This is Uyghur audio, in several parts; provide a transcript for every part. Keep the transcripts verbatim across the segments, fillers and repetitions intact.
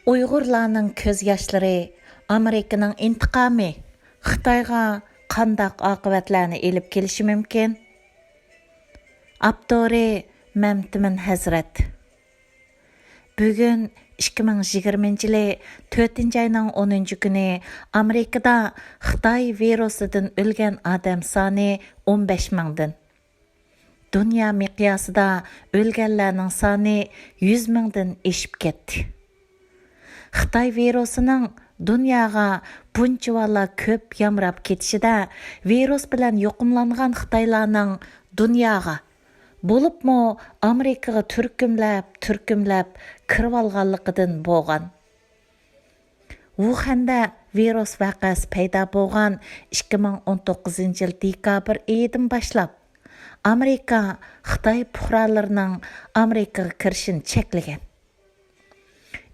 ئۇيغۇرلارنىڭ كۆز ياشلىرى، ئامېرىكىنىڭ ئىنتىقامى خىتايغا قانداق ئاقىۋەتلەرنى ئېلىپ كېلىشى مۇمكىن؟ ئاپتورى مەمتىمىن ھەزرەت. بۈگۈن ئىككى مىڭ يىگىرمىنچى يىلى تۆتىنچى ئاينىڭ ئونىنچى كۈنى ئامېرىكىدا خىتاي ۋىرۇسىدىن ئۆلگەن ئادەم سانى ئون بەش مىڭدىن، دۇنيا مىقياسىدا ئۆلگەنلەرنىڭ سانى يۈز مىڭدىن ئېشىپ كەتتى. خىتاي ۋىرۇسىنىڭ دۇنياغا بۇنچىۋالا كۆپ يامراپ كېتىشىدە ۋىرۇس بىلەن يۇقۇملانغان خىتايلارنىڭ دۇنياغا، بولۇپمۇ ئامېرىكىغا تۈركۈملەپ-تۈركۈملەپ كىرىۋالغانلىقىدىن بولغان. ۋۇخەندە ۋىرۇس ۋەقەسى پەيدا بولغان ئىككى مىڭ ئون توققۇزىنچى يىل دېكابىر ئېيىدىن باشلاپ، ئامېرىكا خىتاي پۇقرالىرىنىڭ ئامېرىكىغا كىرىشىنى چەكلىگەن.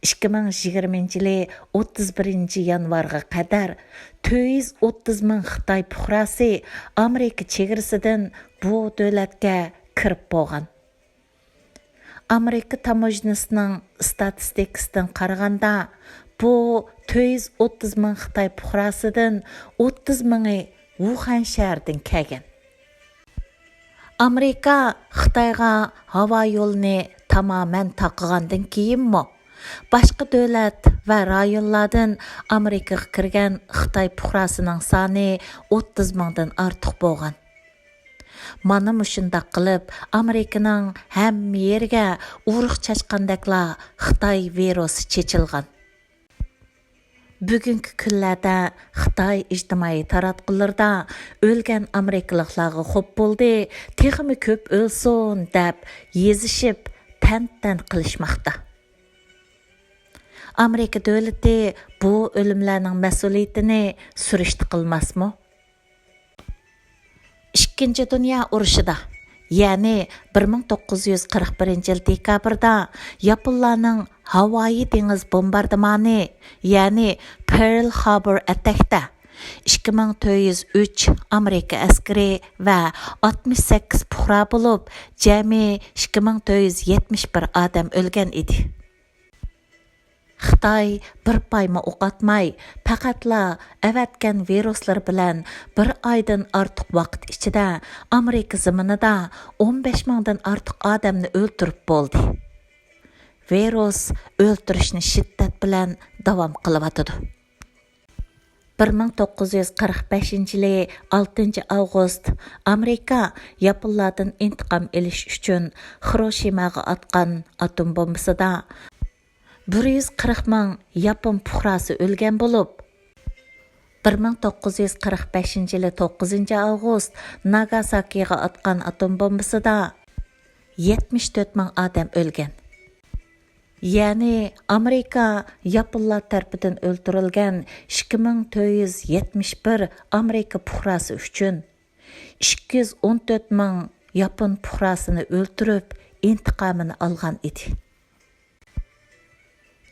ئىككى مىڭ يىگىرمىنچى يىلى ئوتتۇز بىرىنچى يانۋارغا قەدەر تۆت يۈز ئوتتۇز مىڭ خىتاي پۇقراسى ئامېرىكا چېگرىسىدىن بۇ دۆلەتكە كىرىپ بولغان. ئامېرىكا تاموژنىسىنىڭ ئىستاتىستىكىسىدىن قارىغاندا، بۇ تۆت يۈز ئوتتۇز مىڭ خىتاي پۇقراسىدىن ئوتتۇز مىڭى ۋۇخەن شەھىرىدىن كەلگەن. ئامېرىكا خىتايغا ھاۋا يولىنى تامامەن تاقىغاندىن كېيىنمۇ، باشقا دۆلەت ۋە رايونلاردىن ئامېرىكىغا كىرگەن خىتاي پۇقراسىنىڭ سانى ئوتتۇز مىڭدىن ئارتۇق بولغان. مانا مۇشۇنداق قىلىپ، ئامېرىكىنىڭ ھەممە يېرىگە ئۇرۇق چاچقاندەكلا خىتاي ۋىرۇسى چېچىلغان. بۈگۈنكى كۈنلەردە خىتاي ئىجتىمائىي تاراتقۇلىرىدا «ئۆلگەن ئامېرىكىلىقلارغا خوپ بولدى، تېخىمۇ كۆپ ئۆلسۇن» دەپ يېزىشىپ، تەنتەن قىلىشماقتا. ئامېرىكا دۆلىتى بۇ ئۆلۈملەرنىڭ مەسئۇلىيىتىنى سۈرۈشتە قىلماسمۇ؟ ئىككىنچى دۇنيا ئۇرۇشىدا، يەنى بىر مىڭ توققۇز يۈز قىرىق بىرىنچى يىل دېكابىردا ياپونلارنىڭ ھاۋايى دېڭىز بومباردىمانى، يەنى پېرل خاربور ئەتەكتە ئىككى مىڭ تۆت يۈز ئۈچ ئامېرىكا ئەسكىرى ۋە ئاتمىش سەككىز پۇقرا بولۇپ، جەمئىي ئىككى مىڭ تۆت يۈز يەتمىش بىر ئادەم ئۆلگەن ئىدى. خىتاي بىر پايمۇ ئوق ئاتماي، پەقەتلا ئەۋەتكەن ۋىرۇسلىرى بىلەن بىر ئايدىن ئارتۇق ۋاقىت ئىچىدە ئامېرىكا زېمىنىدا ئون بەش مىڭدىن ئارتۇق ئادەمنى ئۆلتۈرۈپ بولدى. ۋىرۇس ئۆلتۈرۈشنى شىددەت بىلەن داۋام قىلىۋاتىدۇ. بىر مىڭ توققۇز يۈز قىرىق بەشىنچى يىلى ئالتىنچى ئاۋغۇست ئامېرىكا ياپونلاردىن ئىنتىقام ئېلىش ئۈچۈن خىروشىماغا ئاتقان ئاتوم بومبىسىدا بىر يۈز قىرىق مىڭ ياپون پۇقراسى ئۆلگەن بولۇپ، بىر مىڭ توققۇز يۈز قىرىق بەشىنچى يىلى توققۇزىنچى ئاۋغۇست ناگاساكىغا ئاتقان ئاتوم بومبىسىدا يەتمىش تۆت مىڭ ئادەم ئۆلگەن. يەنى ئامېرىكا ياپونلار تەرىپىدىن ئۆلتۈرۈلگەن ئىككى مىڭ تۆت يۈز يەتمىش بىر ئامېرىكا پۇقراسى ئۈچۈن ئىككى يۈز ئون تۆت مىڭ ياپون پۇقراسىنى ئۆلتۈرۈپ، ئىنتىقامىنى ئالغان ئىدى.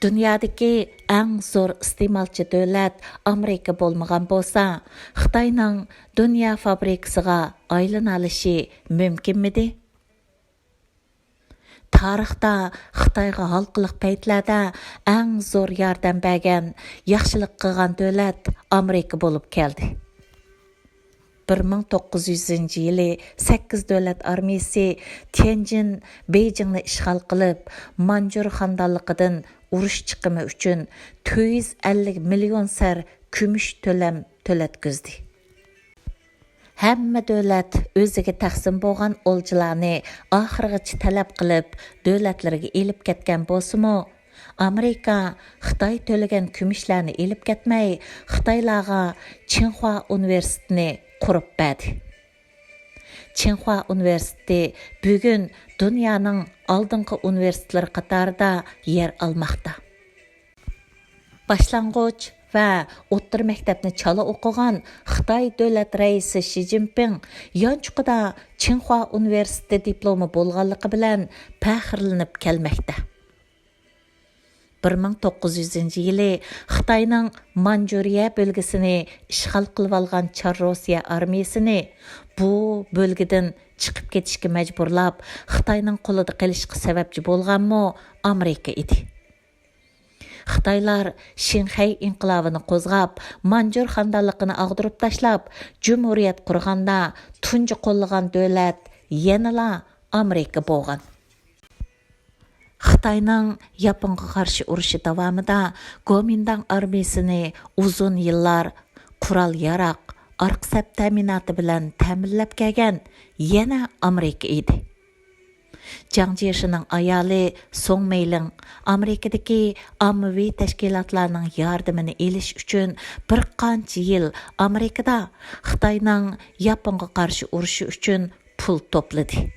دۇنيادىكى ئەڭ زور ئىستېمالچى دۆلەت ئامېرىكا بولمىغان بولسا، خىتاينىڭ دۇنيا فابرىكىسىغا ئايلىنالىشى مۇمكىنمىدى؟ تارىختا خىتايغا ھالقىلىق پەيتلەردە ئەڭ زور ياردەم بەرگەن، ياخشىلىق قىلغان دۆلەت ئامېرىكا بولۇپ كەلدى. بىر مىڭ توققۇز يۈزىنچى يىلى سەككىز دۆلەت ئارمىيىسى تيەنجىن، بېيجىڭنى ئىشغال قىلىپ، مانجۇر خاندانلىقىدىن ئۇرۇش چىقىمى ئۈچۈن تۆت يۈز ئەللىك مىليون سەر كۈمۈش تۆلەم تۆلەتكۈزدى. ھەممە دۆلەت ئۆزىگە تەقسىم بولغان ئولجىلارنى ئاخىرغىچە تەلەپ قىلىپ، دۆلەتلىرىگە ئېلىپ كەتكەن بولسىمۇ، ئامېرىكا خىتاي تۆلىگەن كۈمۈشلەرنى ئېلىپ كەتمەي، خىتايلارغا چىڭخۇا ئۇنىۋېرسىتېتىنى قۇرۇپ بەردى. چىڭخۇا ئۇنىۋېرسىتېتى بۈگۈن دۇنيانىڭ ئالدىنقى ئۇنىۋېرسىتېتلىرى قاتارىدا يەر ئالماقتا. باشلانغۇچ ۋە ئوتتۇرا مەكتەپنى چالا ئوقۇغان خىتاي دۆلەت رەئىسى شى جىنپىڭ يانچۇقىدا چىڭخۇا ئۇنىۋېرسىتېتى دىپلومى بولغانلىقى بىلەن پەخىرلىنىپ كەلمەكتە. بىر مىڭ توققۇز يۈزىنچى يىلى خىتاينىڭ مانجۇرىيە بۆلگىسىنى ئىشغال قىلىۋالغان چار روسىيە ئارمىيىسىنى بۇ بۆلگىدىن چىقىپ كېتىشكە مەجبۇرلاپ، خىتاينىڭ قولىدا قېلىشقا سەۋەبچى بولغانمۇ ئامېرىكا ئىدى. خىتايلار شىنخەي ئىنقىلابىنى قوزغاپ، مانجۇر خانىدانلىقىنى ئاغدۇرۇپ تاشلاپ، جۇمھۇرىيەت قۇرغاندا، تۇنجى قوللىغان دۆلەت يەنىلا ئامېرىكا بولغان. خىتاينىڭ ياپونغا قارشى ئۇرۇشى داۋامىدا گومىنداڭ ئارمىيىسىنى ئۇزۇن يىللار قورال-ياراغ، ئارقا سەپ تەمىناتى بىلەن تەمىنلەپ كەلگەن يەنە ئامېرىكا ئىدى. جاڭ جيېشىنىڭ ئايالى سوڭ مېيلىڭ ئامېرىكىدىكى ئاممىۋى تەشكىلاتلارنىڭ ياردىمىنى ئېلىش ئۈچۈن بىر قانچە يىل ئامېرىكىدا خىتاينىڭ ياپونغا قارشى ئۇرۇشى ئۈچۈن پۇل توپلىدى.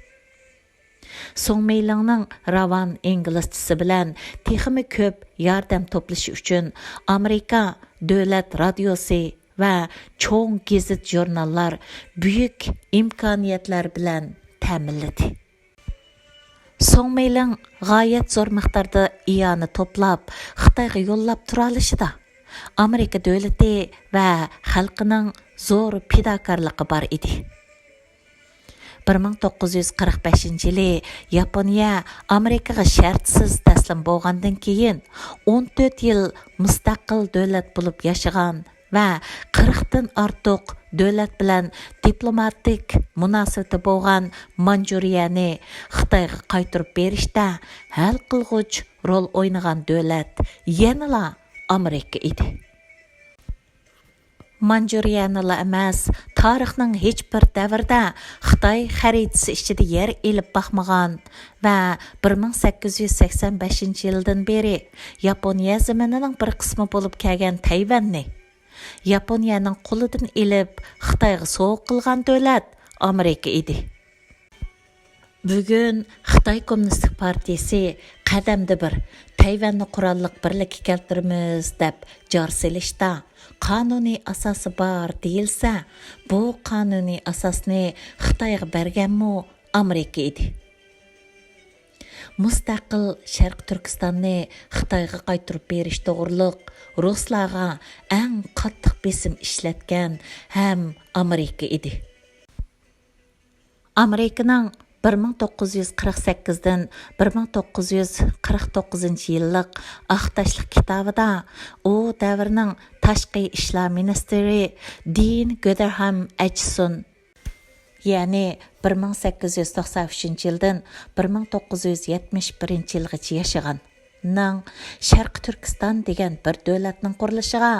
سوڭ مېيلىڭنىڭ راۋان ئىنگلىزچىسى بىلەن تېخىمۇ كۆپ ياردەم توپلىشى ئۈچۈن ئامېرىكا دۆلەت رادىيوسى ۋە چوڭ گېزىت-ژۇرناللار بۈيۈك ئىمكانىيەتلەر بىلەن تەمىنلىدى. سوڭ مېيلىڭ غايەت زور مىقداردا ئىئانە توپلاپ، خىتايغا يوللاپ تۇرالىشىدا، ئامېرىكا دۆلىتى ۋە خەلقىنىڭ زور پىداكارلىقى بار ئىدى. بىر مىڭ توققۇز يۈز قىرىق بەشىنچى يىلى ياپونىيە ئامېرىكىغا شەرتسىز تەسلىم بولغاندىن كېيىن، ئون تۆت يىل مۇستەقىل دۆلەت بولۇپ ياشىغان ۋە قىرىقتىن ئارتۇق دۆلەت بىلەن دىپلوماتىك مۇناسىۋىتى بولغان مانجۇرىيەنى خىتايغا قايتۇرۇپ بېرىشتە ھەل قىلغۇچ رول ئوينىغان دۆلەت يەنىلا ئامېرىكا ئىدى. مانجۇرىيەنىلا ئەمەس، تارىخنىڭ ھېچبىر دەۋرىدە خىتاي خەرىتىسى ئىچىدە يەر ئېلىپ باقمىغان ۋە بىر مىڭ سەككىز يۈز سەكسەن بەشىنچى يىلدىن بېرى ياپونىيە زېمىنىنىڭ بىر قىسمى بولۇپ كەلگەن تەيۋەننى ياپونىيەنىڭ قولىدىن ئېلىپ خىتايغا سوۋغا قىلغان دۆلەت ئامېرىكا ئىدى. بۈگۈن خىتاي كوممۇنىستىك پارتىيىسى قەدەمدە بىر، تەيۋەننى قوراللىق بىرلىككە كەلتۈرىمىز دەپ جار سېلىشتا، قانۇنىي ئاساسى بار دېيىلسە، بۇ قانۇنىي ئاساسنى خىتايغا بەرگەنمۇ ئامېرىكا ئىدى. مۇستەقىل شەرقىي تۈركىستاننى خىتايغا قايتۇرۇپ بېرىش توغرۇلۇق رۇسلارغا ئەڭ قاتتىق بېسىم ئىشلەتكەن ھەم ئامېرىكا ئىدى. ئامېرىكىنىڭ بىر مىڭ توققۇز يۈز قىرىق سەككىزدىن بىر مىڭ توققۇز يۈز قىرىق توققۇزىنچى يىللىق ئاق تاشلىق كىتابىدا ئۇ دەۋرنىڭ تاشقى ئىشلار مىنىستىرى دېن گۆدېرھام ئەچسون، يەنى بىر مىڭ سەككىز يۈز توقسان ئۈچىنچى يىلدىن بىر مىڭ توققۇز يۈز يەتمىش بىرىنچى يىلغىچە ياشىغان، نىڭ شەرقىي تۈركىستان دېگەن بىر دۆلەتنىڭ قۇرۇلۇشىغا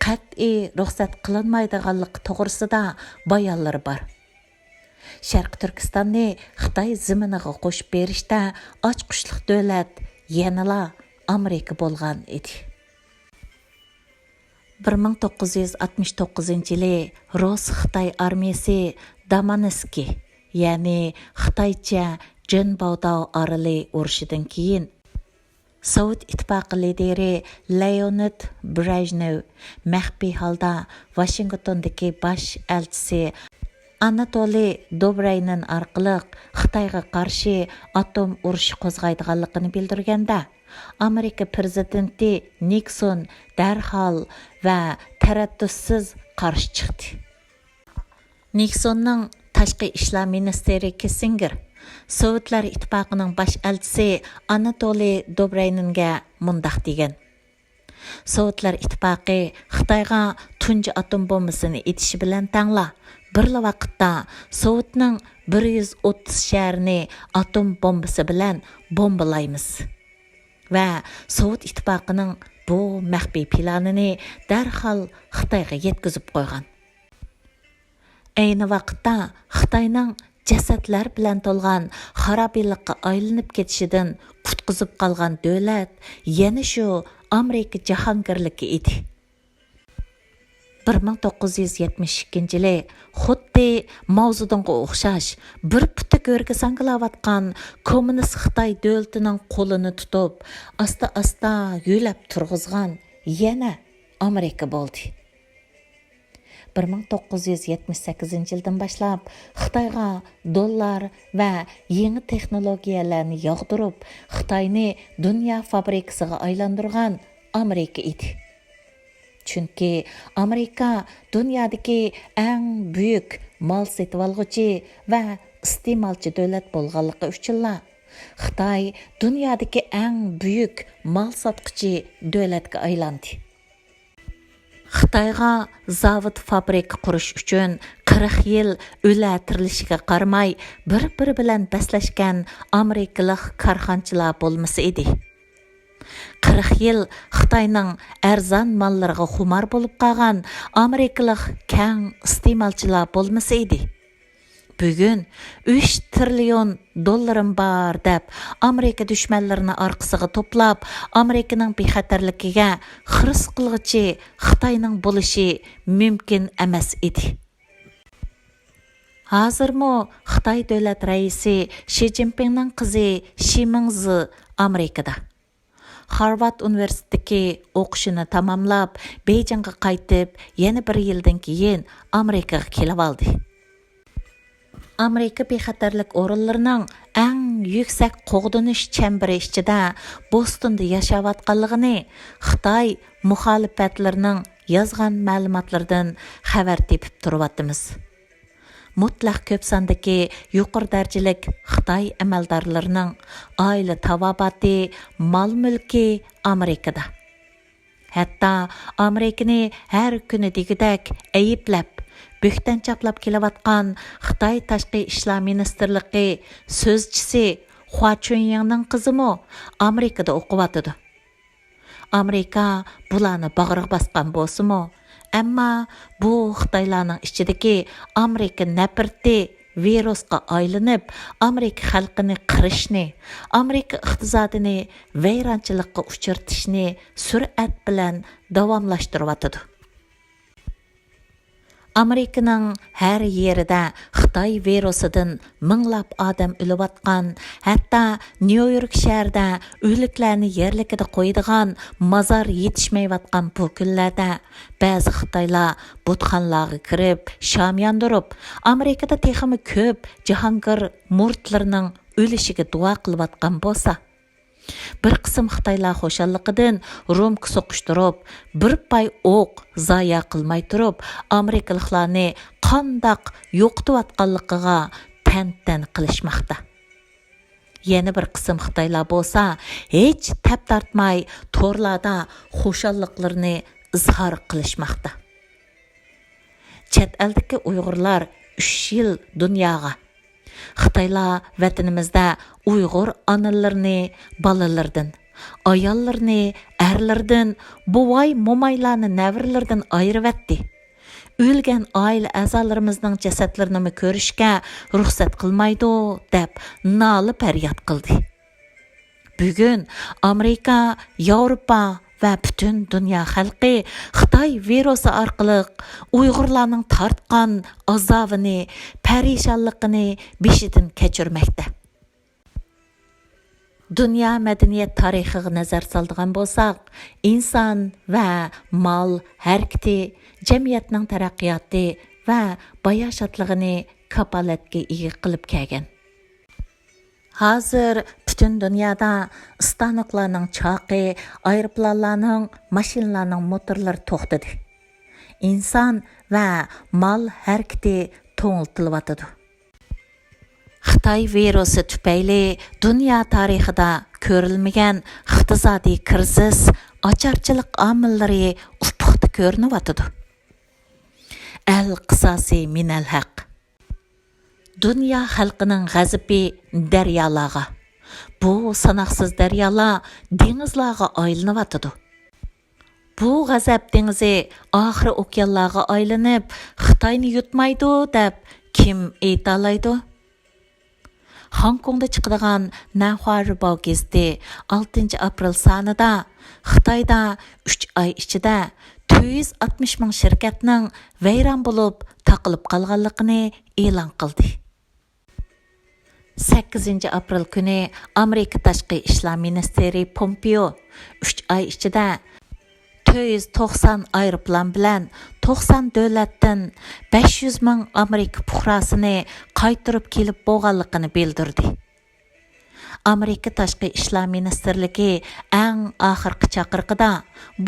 قەتئىي رۇخسەت قىلىنمايدىغانلىقى توغرىسىدا بايانلىرى بار. شەرقىي تۈركىستاننى خىتاي زېمىنىغا قوشۇپ بېرىشتە ئاچقۇچلۇق دۆلەت يەنىلا ئامېرىكا بولغان ئىدى. بىر مىڭ توققۇز يۈز ئاتمىش توققۇزىنچى يىلى رۇس-خىتاي ئارمىيىسى دامانسكى، يەنى خىتايچە جېنباۋداۋ ئارىلى ئۇرۇشىدىن كېيىن، سوۋېت ئىتتىپاقى لىدىرى لېئونىد برېژنېۋ مەخپىي ھالدا ۋاشىنگتوندىكى باش ئەلچىسى ئاناتولىي دوبرەينىن ئارقىلىق خىتايغا قارشى ئاتوم ئۇرۇشى قوزغايدىغانلىقىنى بىلدۈرگەندە، ئامېرىكا پىرېزىدېنتى نىكسون دەرھال ۋە تەرەددۇتسىز قارشى چىقتى. نىكسوننىڭ تاشقى ئىشلار مىنىستىرى كىسسىنگېر سوۋېتلار ئىتتىپاقىنىڭ باش ئەلچىسى ئاناتولىي دوبرەينىنگە مۇنداق دېگەن: سوۋېتلار ئىتتىپاقى خىتايغا تۇنجى ئاتوم بومبىسىنى ئېتىشى بىلەن تەڭلا، بىرلا ۋاقىتتا سوۋېتنىڭ بىر يۈز ئوتتۇز شەھىرىنى ئاتوم بومبىسى بىلەن بومبىلايمىز ۋە سوۋېت ئىتتىپاقىنىڭ بۇ مەخپىي پىلانىنى دەرھال خىتايغا يەتكۈزۈپ قويغان. ئەينى ۋاقىتتا خىتاينىڭ جەسەتلەر بىلەن تولغان خارابىلىققا ئايلىنىپ كېتىشىدىن قۇتقۇزۇپ قالغان دۆلەت يەنە شۇ ئامېرىكا جاھانگىرلىكى ئىدى. بىر مىڭ توققۇز يۈز يەتمىش ئىككىنچى يىلى خۇددى ماۋزېدۇڭغا ئوخشاش بىر پۇتى گۆرگە ساڭگىلاۋاتقان كوممۇنىست خىتاي دۆلىتىنىڭ قولىنى تۇتۇپ، ئاستا-ئاستا يۆلەپ تۇرغۇزغان يەنە ئامېرىكا بولدى. بىر مىڭ توققۇز يۈز يەتمىش سەككىزىنچى يىلدىن باشلاپ خىتايغا دوللار ۋە يېڭى تېخنولوگىيەلەرنى ياغدۇرۇپ، خىتاينى دۇنيا فابرىكىسىغا ئايلاندۇرغان ئامېرىكا ئىدى. چۈنكى ئامېرىكا دۇنيادىكى ئەڭ بۈيۈك مال سېتىۋالغۇچى ۋە ئىستېمالچى دۆلەت بولغانلىقى ئۈچۈنلا، خىتاي دۇنيادىكى ئەڭ بۈيۈك مال ساتقۇچى دۆلەتكە ئايلاندى. خىتايغا زاۋۇت، فابرىكا قۇرۇش ئۈچۈن قىرىق يىل ئۆلە تىرىلىشىگە قارىماي، بىر-بىرى بىلەن بەسلەشكەن ئامېرىكىلىق كارخانىچىلار بولمىسا ئىدى. قىرىق يىل خىتاينىڭ ئەرزان ماللىرىغا خۇمار بولۇپ قالغان ئامېرىكىلىق كەڭ ئىستېمالچىلار بولمىسا ئىدى. بۈگۈن ئۈچ تىرىليون دوللىرىم بار دەپ، ئامېرىكا دۈشمەنلىرىنى ئارقىسىغا توپلاپ، ئامېرىكىنىڭ بىخەتەرلىكىگە خىرىس قىلغۇچى خىتاينىڭ بولۇشى مۇمكىن ئەمەس ئىدى. ھازىرمۇ خىتاي دۆلەت رەئىسى شى جىنپىڭنىڭ قىزى شى مىڭزې ئامېرىكىدا. خارۋارد ئۇنىۋېرسىتېتتىكى ئوقۇشىنى تاماملاپ، بېيجىڭغا قايتىپ، يەنە بىر يىلدىن كېيىن ئامېرىكىغا كېلىۋالدى. ئامېرىكا بىخەتەرلىك ئورۇنلىرىنىڭ ئەڭ يۈكسەك قوغدىنىش چەمبىرى ئىچىدە بوستوندا ياشاۋاتقانلىقىنى خىتاي مۇخالىپەتلىرىنىڭ يازغان مەلۇماتلىرىدىن خەۋەر تېپىپ تۇرۇۋاتىمىز. مۇتلەق كۆپ ساندىكى يۇقىرى دەرىجىلىك خىتاي ئەمەلدارلىرىنىڭ ئائىلە تاۋابىئاتى، مال-مۈلكى ئامېرىكىدا. ھەتتا ئامېرىكىنى ھەر كۈنى دېگۈدەك ئەيىبلەپ، بۆھتان چاپلاپ كېلىۋاتقان خىتاي تاشقى ئىشلار مىنىستىرلىقى سۆزچىسى خۇا چۈنيىڭنىڭ قىزىمۇ ئامېرىكىدا ئوقۇۋاتىدۇ. ئامېرىكا بۇلارنى باغرىغا باسقان بولسىمۇ، ئەمما بۇ خىتايلارنىڭ ئىچىدىكى ئامېرىكا نەپرىتى ۋىرۇسقا ئايلىنىپ، ئامېرىكا خەلقىنى قىرىشنى، ئامېرىكا ئىقتىسادىنى ۋەيرانچىلىققا ئۇچرىتىشنى سۈرئەت بىلەن داۋاملاشتۇرۇۋاتىدۇ. ئامېرىكىنىڭ ھەر يېرىدە خىتاي ۋىرۇسىدىن مىڭلاپ ئادەم ئۆلۈۋاتقان، ھەتتا نيۇ يورك شەھىرىدە ئۆلۈكلەرنى يەرلىكىدە قويىدىغان مازار يېتىشمەيۋاتقان بۇ كۈنلەردە، بەزى خىتايلار بۇتخانىلارغا كىرىپ، شام ياندۇرۇپ، ئامېرىكىدا تېخىمۇ كۆپ جاھانگىر مۇرىتلىرىنىڭ ئۆلۈشىگە دۇئا قىلىۋاتقان بولسا، بىر قىسىم خىتايلار خۇشاللىقىدىن رومكا سوقۇشتۇرۇپ، بىر پاي ئوق زايە قىلماي تۇرۇپ، ئامېرىكىلىقلارنى قانداق يوقىتىۋاتقانلىقىغا تەنتەنە قىلىشماقتا. يەنە بىر قىسىم خىتايلار بولسا ھېچ تەپ تارتماي تورلاردا خۇشاللىقلىرىنى ئىزھار قىلىشماقتا. چەت ئەلدىكى ئۇيغۇرلار ئۈچ يىل دۇنياغا، خىتايلار ۋەتىنىمىزدە ئۇيغۇر ئانىلىرىنى بالىلىرىدىن، ئاياللىرىنى ئەرلىرىدىن، بوۋاي-مومايلارنى نەۋرىلىرىدىن ئايرىۋەتتى. ئۆلگەن ئائىلە ئەزالىرىمىزنىڭ جەسەتلىرىنىمۇ كۆرۈشكە رۇخسەت قىلمايدۇ، دەپ نالە پەرياد قىلدى. بۈگۈن ئامېرىكا، ياۋروپا ۋە پۈتۈن دۇنيا خەلقى خىتاي ۋىرۇسى ئارقىلىق ئۇيغۇرلارنىڭ تارتقان ئازابىنى، پەرىشانلىقىنى بېشىدىن كەچۈرمەكتە. دۇنيا مەدەنىيەت تارىخىغا نەزەر سالىدىغان بولساق، ئىنسان ۋە مال ھەرىكىتى جەمئىيەتنىڭ تەرەققىياتى ۋە باياشاتلىقىنى كاپالەتكە ئىگە قىلىپ كەلگەن. ھازىر پۈتۈن دۇنيادا ئىستانوكلارنىڭ چاقى، ئايروپىلانلارنىڭ، ماشىنىلارنىڭ موتورلىرى توختىدى. ئىنسان ۋە مال ھەرىكىتى توڭلىتىلىۋاتىدۇ. خىتاي ۋىرۇسى تۈپەيلى دۇنيا تارىخىدا كۆرۈلمىگەن ئىقتىسادىي كىرىزىس، ئاچارچىلىق ئامىللىرى ئۇپۇقتا كۆرۈنۈۋاتىدۇ. ئەل قىساسى مىنەل ھەق. دۇنيا خەلقىنىڭ غەزىپى دەريالارغا، بۇ ساناقسىز دەريالار دېڭىزلارغا ئايلىنىۋاتىدۇ. بۇ غەزەپ دېڭىزى ئاخىرى ئوكيانلارغا ئايلىنىپ، خىتاينى يۇتمايدۇ دەپ كىم ئېيتالايدۇ؟ خوڭكوڭدا چىقىدىغان نەنخۇا رىباۋ گېزىتى ئالتىنچى ئاپرېل سانىدا خىتايدا ئۈچ ئاي ئىچىدە تۆت يۈز ئاتمىش مىڭ شىركەتنىڭ ۋەيران بولۇپ، تاقىلىپ قالغانلىقىنى ئېلان قىلدى. سەككىزىنچى ئاپرېل كۈنى ئامېرىكا تاشقى ئىشلار مىنىستىرى پومپېئو ئۈچ ئاي ئىچىدە تۆت يۈز توقسان ئايروپىلان بىلەن توقسان دۆلەتتىن بەش يۈز مىڭ ئامېرىكا پۇقراسىنى قايتۇرۇپ كېلىپ بولغانلىقىنى بىلدۈردى. ئامېرىكا تاشقى ئىشلار مىنىستىرلىكى ئەڭ ئاخىرقى چاقىرىقىدا،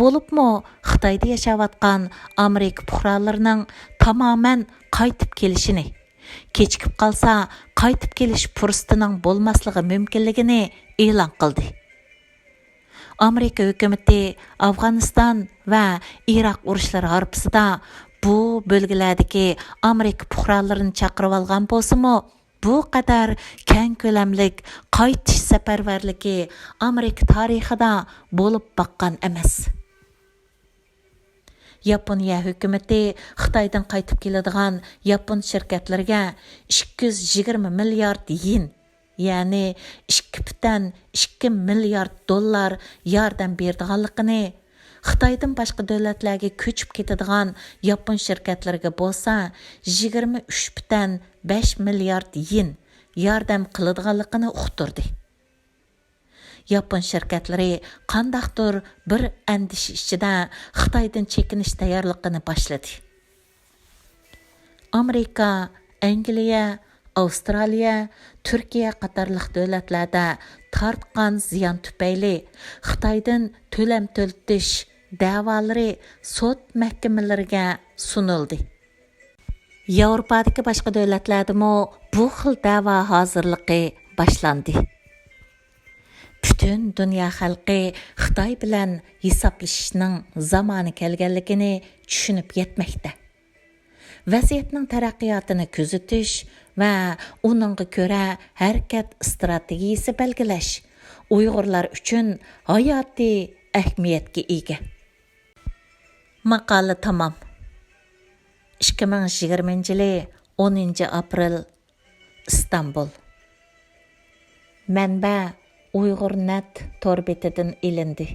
بولۇپمۇ خىتايدا ياشاۋاتقان ئامېرىكا پۇقرالىرىنىڭ تامامەن قايتىپ كېلىشىنى، كېچىكىپ قالسا، قايتىپ كېلىش پۇرسىتىنىڭ بولماسلىقى مۇمكىنلىكىنى ئېلان قىلدى. ئامېرىكا ھۆكۈمىتى ئافغانىستان ۋە ئىراق ئۇرۇشلىرى ھارپىسىدا بۇ بۆلگىلەردىكى ئامېرىكا پۇقرالىرىنى چاقىرىۋالغان بولسىمۇ، بۇ قەدەر كەڭ كۆلەملىك قايتىش سەپەرۋەرلىكى ئامېرىكا تارىخىدا بولۇپ باققان ئەمەس. ياپونىيە ھۆكۈمىتى خىتايدىن قايتىپ كېلىدىغان ياپون شىركەتلىرىگە ئىككى يۈز يىگىرمە مىليارد يېن، يەنى ئىككى پۈتۈن ئىككى مىليارد دوللار ياردەم بېرىدىغانلىقىنى، خىتايدىن باشقا دۆلەتلەرگە كۆچۈپ كېتىدىغان ياپون شىركەتلىرىگە بولسا يىگىرمە ئۈچ پۈتۈن بەش مىليارد يېن ياردەم قىلىدىغانلىقىنى ئۇقتۇردى. ياپون شىركەتلىرى قانداقتۇر بىر ئەندىشە ئىچىدە خىتايدىن چېكىنىش تەييارلىقىنى باشلىدى. ئامېرىكا، ئەنگلىيە، ئاۋسترالىيە، تۈركىيە قاتارلىق دۆلەتلەردە تارتقان زىيان تۈپەيلى خىتايدىن تۆلەم تۆلىتىش دەۋالىرى سوت مەھكىمىلىرىگە سۇنۇلدى. ياۋروپادىكى باشقا دۆلەتلەردىمۇ بۇ خىل دەۋا ھازىرلىقى باشلاندى. پۈتۈن دۇنيا خەلقى خىتاي بىلەن ھېسابلىشىشنىڭ زامانى كەلگەنلىكىنى چۈشىنىپ يەتمەكتە. ۋەزىيەتنىڭ تەرەققىياتىنى كۆزىتىش ۋە ئۇنىڭغا كۆرە ھەرىكەت ئىستراتېگىيىسى بەلگىلەش ئۇيغۇرلار ئۈچۈن ھاياتىي ئەھمىيەتكە ئىگە. ماقالە تامام. ئىككى مىڭ يىگىرمىنچى يىلى ئونىنچى ئاپرېل، ئىستانبۇل. مەنبە: ئۇيغۇر نەت تور بېتىدىن ئېلىندى.